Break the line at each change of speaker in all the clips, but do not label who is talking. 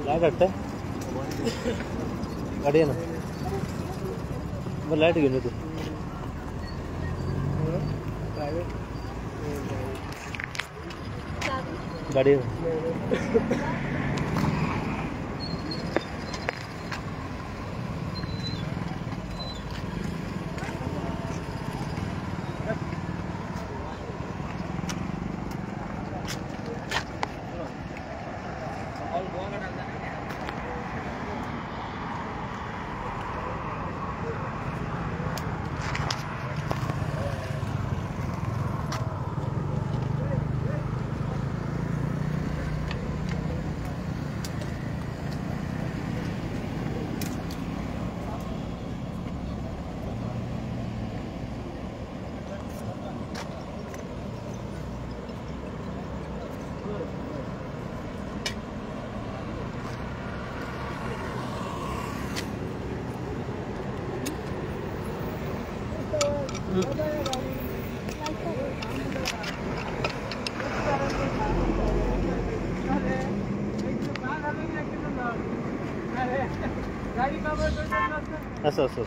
Light हाडटा गाडी ना बरं लायट घेऊन येतो गाडी. असं असं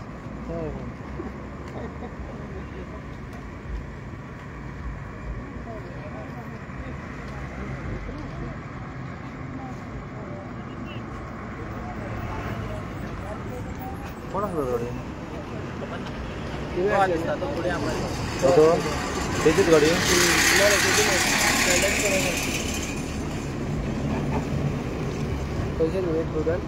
कोण आसलो गाडी तेजीच गाडी
पैसे वेट टोटल.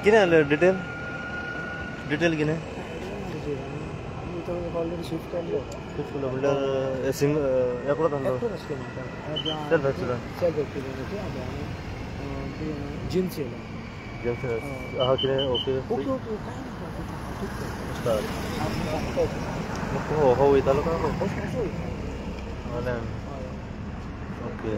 कितें डिटेल डिटेल कितें
ऑलरेडी शिफ्ट केल्लो.
शिफ्ट केलो म्हणल्यार सिंगल एकलोच आसलो सेल्फ एक्सिडंट.
सेल्फ एक्सिडंट जिम्स येयला.
जिम्स आहा कितें? ओके
ओके ओके काय ना
हो वयतालो काय ओके.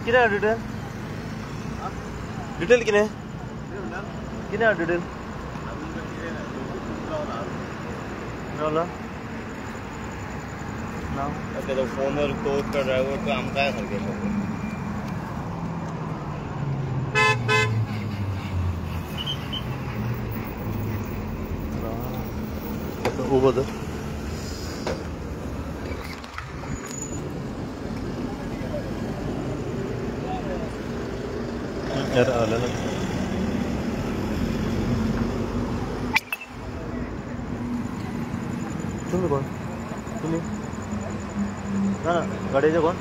कितें डिटेल डिटेल कितें कितें डिटेल ना
तो फोनवर तो ड्रायव्हर तो आमकां सारकें.
उबो धर. यार आलं ना. तुम्ही कोण? तुम्ही ना गाडीचे कोण?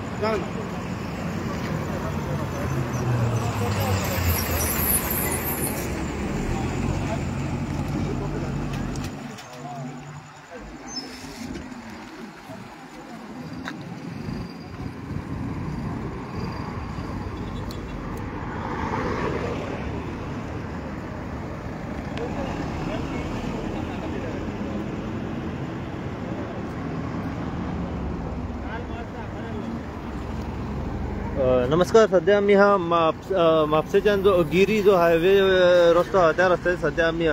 नमस्कार. सध्या आमी हा म्हापशेच्यान जो गिरी जो हायवे रस्तो आहा त्या रस्त्यार सध्या आमी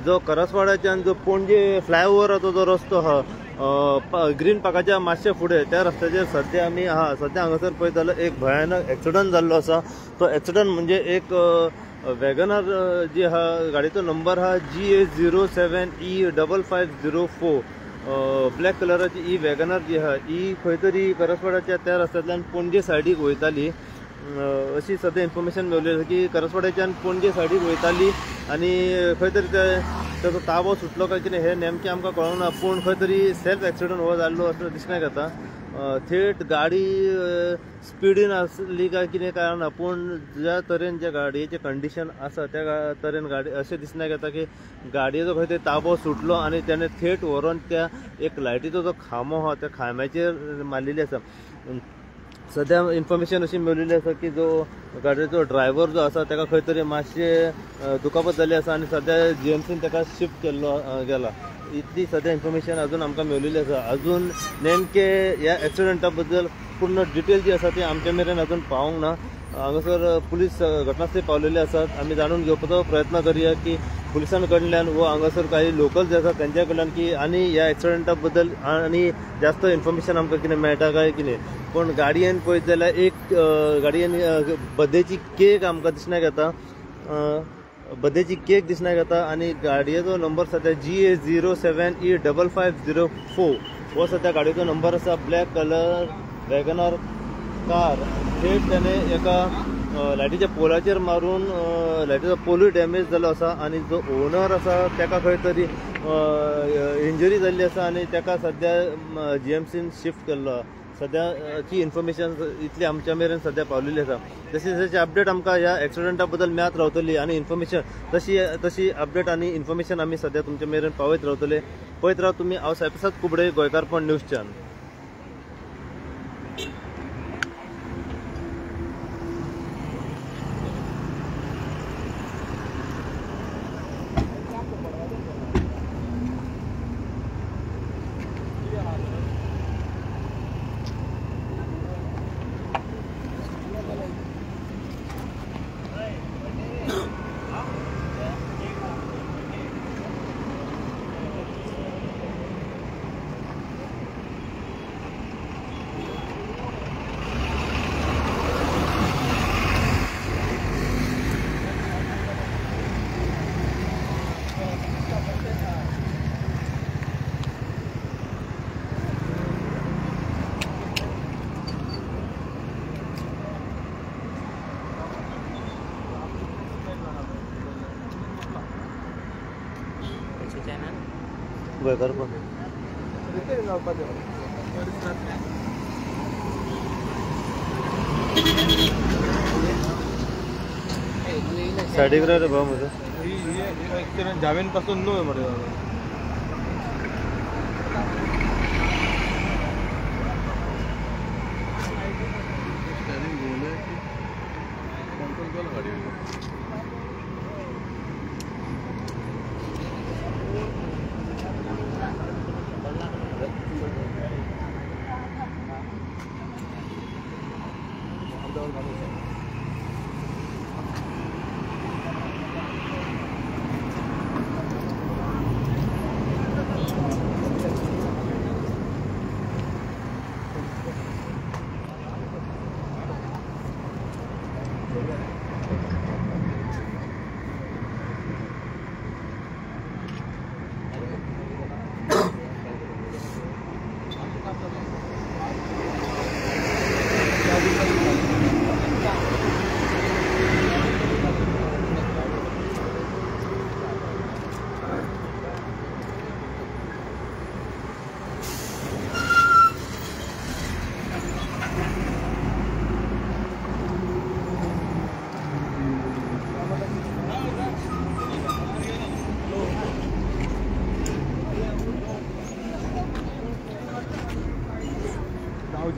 जो करसवाड्याच्यान जो पणजे फ्लायओवराचो जो रस्तो आहा ग्रीन पार्काच्या मातशे फुडें त्या रस्त्याचेर सध्या आमी आहा. सध्या हांगासर पळयत जाल्यार एक भयानक एक्सिडंट जाल्लो आसा. तो एक्सिडंट म्हणजे एक वॅगनर जी आहा गाडयेचो नंबर आहा GA 07 E 5504 black कलराची ही वॅगनर जी आहा ही खंय तरी करसवाड्याच्या त्या रस्त्यांतल्यान पणजे सायडीक वयताली अशी सध्या इन्फॉर्मेशन मेवली आसा की करसवाड्याच्यान पणजे सायडीक वयताली आनी खंय तरी ताचो ताबो सुटलो काय कितें हें नेमकें आमकां कळोंक ना, पूण खंय तरी सेल्फ एक्सिडंट हो जाल्लो असो दिसण्याक येता. थेट गाडी स्पिडीन आसली काय कितें काय ना, पूण ज्या तरेन ज्या गाडयेचें कंडिशन आसा त्या तरेन गाडी अशें दिसण्याक येता की गाडयेचो खंय तरी ताबो सुटलो आनी तेणें थेट व्हरोन त्या एक लायटीचो जो खांबो आहा त्या खांब्याचेर मारलेली आसा. सध्या इन्फॉर्मेशन अशी मेळिल्ली आसा की जो गाडयेचो ड्रायव्हर जो आसा ताका खंय तरी मातशें दुखापत जाल्ली आसा आनी सध्या जीएमसीन ताका शिफ्ट केल्लो गेला. इतली सध्या इन्फॉर्मेशन अजून आमकां मेळिल्ली आसा. अजून नेमके ह्या एक्सिडंटा बद्दल पूर्ण डिटेल जी आसा ती आमच्या मेरेन अजून पावूंक ना. हांगासर पुलीस घटनास्थळी पावलेले आसात. आमी जाणून घेवपाचो प्रयत्न करुया की पुलिसां कडल्यान वो हांगासर काही लोकल जे आसा तेंच्या कडल्यान की आनी ह्या एक्सिडंटा बद्दल आनी जास्त इन्फॉर्मेशन आमकां कितें मेळटा काय कितें. पूण गाडयेन पळयत जाल्यार एक गाडयेन बर्थडेची केक आमकां दिसण्याक येता, बर्थडेची केक दिसण्याक येता आनी गाडयेचो नंबर सध्या GA 07 E 5504 हो सध्या गाडयेचो नंबर आसा. ब्लॅक कलर वॅगनर कार थेट त्याने एका लायटीच्या पोलाचेर मारून लायटीचो पोलूय डॅमेज जाल्लो आसा आनी जो ओनर आसा ताका खंय तरी इंजरी जाल्ली आसा आनी ताका सध्या जीएमसीन शिफ्ट केल्लो आसा. सध्याची इन्फॉर्मेशन इतली आमच्या मेरेन सध्या पावलेली आसा. तशी तशी अपडेट आमकां ह्या एक्सिडंटा बद्दल मेळत रावतली आनी इन्फॉर्मेशन तशी तशी अपडेट आनी इन्फॉर्मेशन आमी सध्या तुमच्या मेरेन पावयत रावतले. पळयत राव तुमी. हांव साईप्रसाद कुबडे, गोंयकारपण न्यूज चॅनल. गोंयकारपण सायडीक रे भाव म्हजो
जामीन पासून न्हय मरे.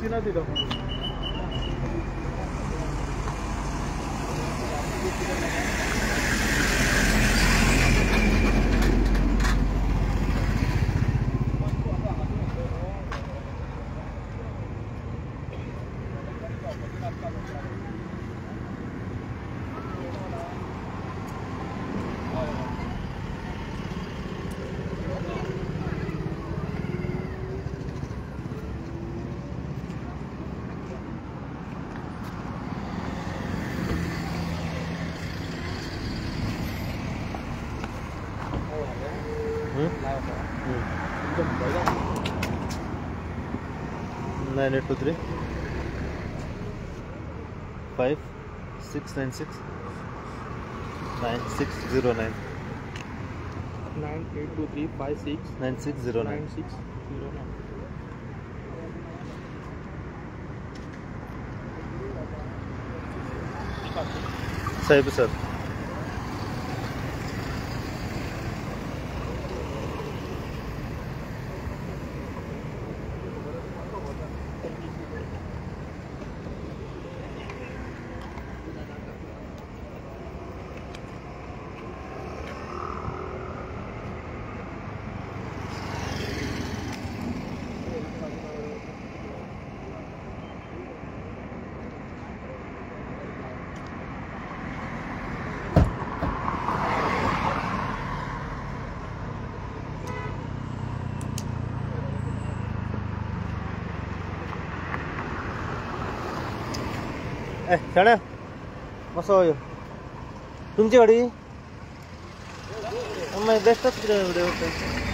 दिवची ना ती लोकांक.
Nine eight two three five six nine six 9609.
9823 56
9609.
9609.
Sahib sir. शाण्या मसो यो तुमची गाडी मागीर बेश्टोच कितें व्हिडियो.